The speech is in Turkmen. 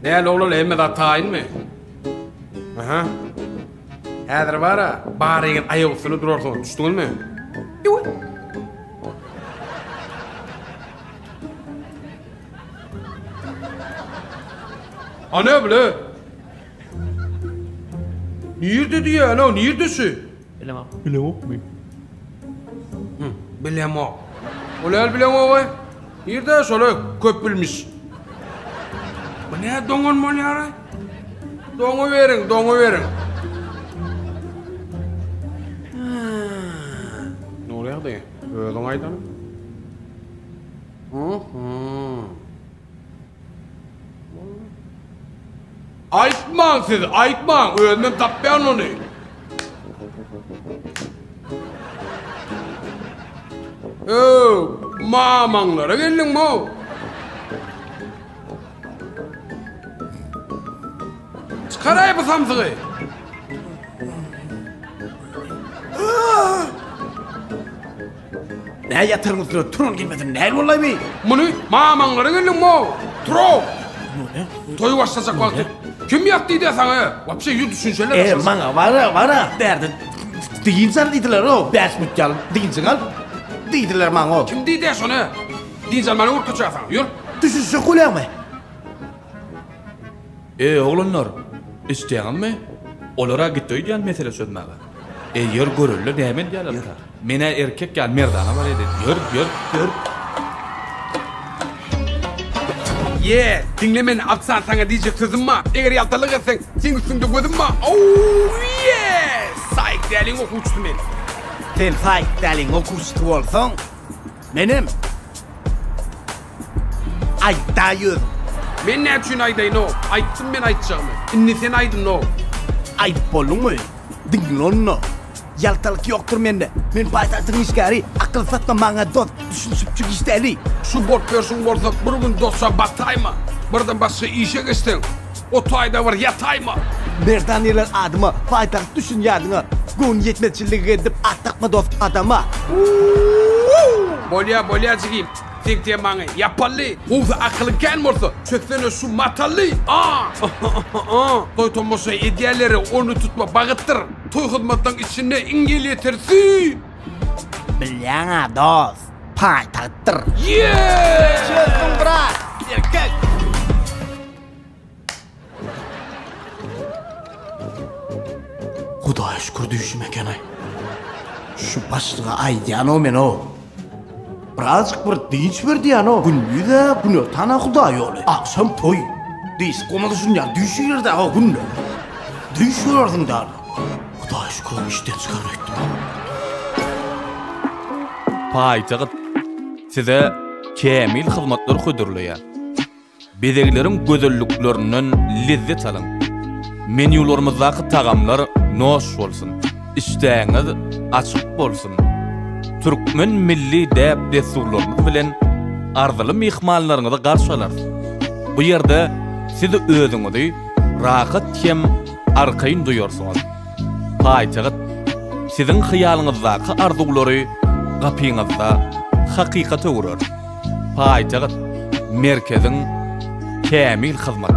Näl oglan hemme zat taýynmy? Aha. Häzir bara baryňyz aýak üstünde durarsyňyz, düşdüňizmi? A ne bile? Nirde diýýän o, nirde şu? Bilemok. Bilemokmy? Hı, bilemok. Ol el bilemok. Nirde şola köp bilmiş. Bu ne doňan bolýar? Doňy beriň, doňy beriň. Ne bolýar diýe? Özüň aýdan. Aýtmaň siz, aýtmaň, özümem tapýan ony. Öw, mamaňlara geldiňmi? Çykaraý bu samsygy. Nä ýataryň üstüne turan gelmesin, näl bollaý bi? Muny mamaňlara geldiňmi? Turo! Toý başlajak wagty. Kim ýat diýdi saňa? Wapşe ýü düşünşeler. E, maňa bara, bara, bärde dynç al diýdiler, o, 5 minut ýaly dynjyň al diýdiler maňa. Kim diýdi şony? Dynç almany görkezjek saňa. Ýör. Düşünşek bolýaňmy? Eý, oglanlar, eşidýäňizmi? Olar-a gitdi öýdýän mesele çözmäge. Eý, ýör göreli-le näme edýärlerkä? Men-ä erkek ýaly merdana bar edeýin. Ýör, ýör, ýör. Ýe, diňle meni, Alpsan, saňa diýjek sözüm bar. Eger ýaltalyk etseň, seň üstüňde gözüm bar. Ow-ýe! Saýyk däliň okuwçysy men. Sen saýyk däliň okuwçysy bolsaň, menem. Aýtdaý özüň. Men näme üçin aýdaýyn-ow? Aýtdym men aýtjagymy. Indi sen aýdyn-ow. Aýdyp bolduňmy? Diňle onda. Ýaltalyk ýokdur mende. Men paýtagtyň işgäri, akyl satma maňa dost, düşünişipjik işdäli. Şu bolup ýörşüň bolsa bir gün dosa bataýma. Birden başga işe geçseň, o taýda bir ýataýma. Merdan diýerler adyma, paýtagt düşün ýadyňa. Göwün ýetmezçiligi edip at dakma dost adama. Bolýa, bolýa jigim. Seň temaňy ýapaly. Gowsy akylyň kän bolsa, çözsene şu mataly. A! Toý tomaşa edýänlere ony tutma bagytdyr. Toý hyzmatlaň içinde iň elýetersi. Bilýäň-ä dost, paýtagtdyr. Ýee! Çözdüň brat, erkek! Hudaýa şükür düýşüm eken-aý. Şu başlyga aýdýan-ow men-ow. Birazjyk bir dynç ber diýýän-ow. Gündiz-ä, günortan-a Hudaý ýoly. Agşam toý. Dynç bolmasa şuny ýaly düýş girerd-ä-ow günde. Düýş görersiň däl. Hudaýa şükür ony işden çykar öýtdüm. Paýtagt size kämil hyzmatlar hödürleýär. Bezegleriň gözelliklerinden lezzet alyň! Menýularymyzdaky tagamlar noş bolsun, işdäňiz açyk bolsun! Türkmen milli däp-dessurlarymyz bilen arzyly myhmanlaryňyzy garşy alarys. Bu ýerde siz özüňizi rahat hem arkaýyn duýarsyňyz. Paýtagt siziň hyýalyňyzdaky arzuwlary gapyňyzda hakykata öwrer. Paýtagt merkeziň kämil hyzmat.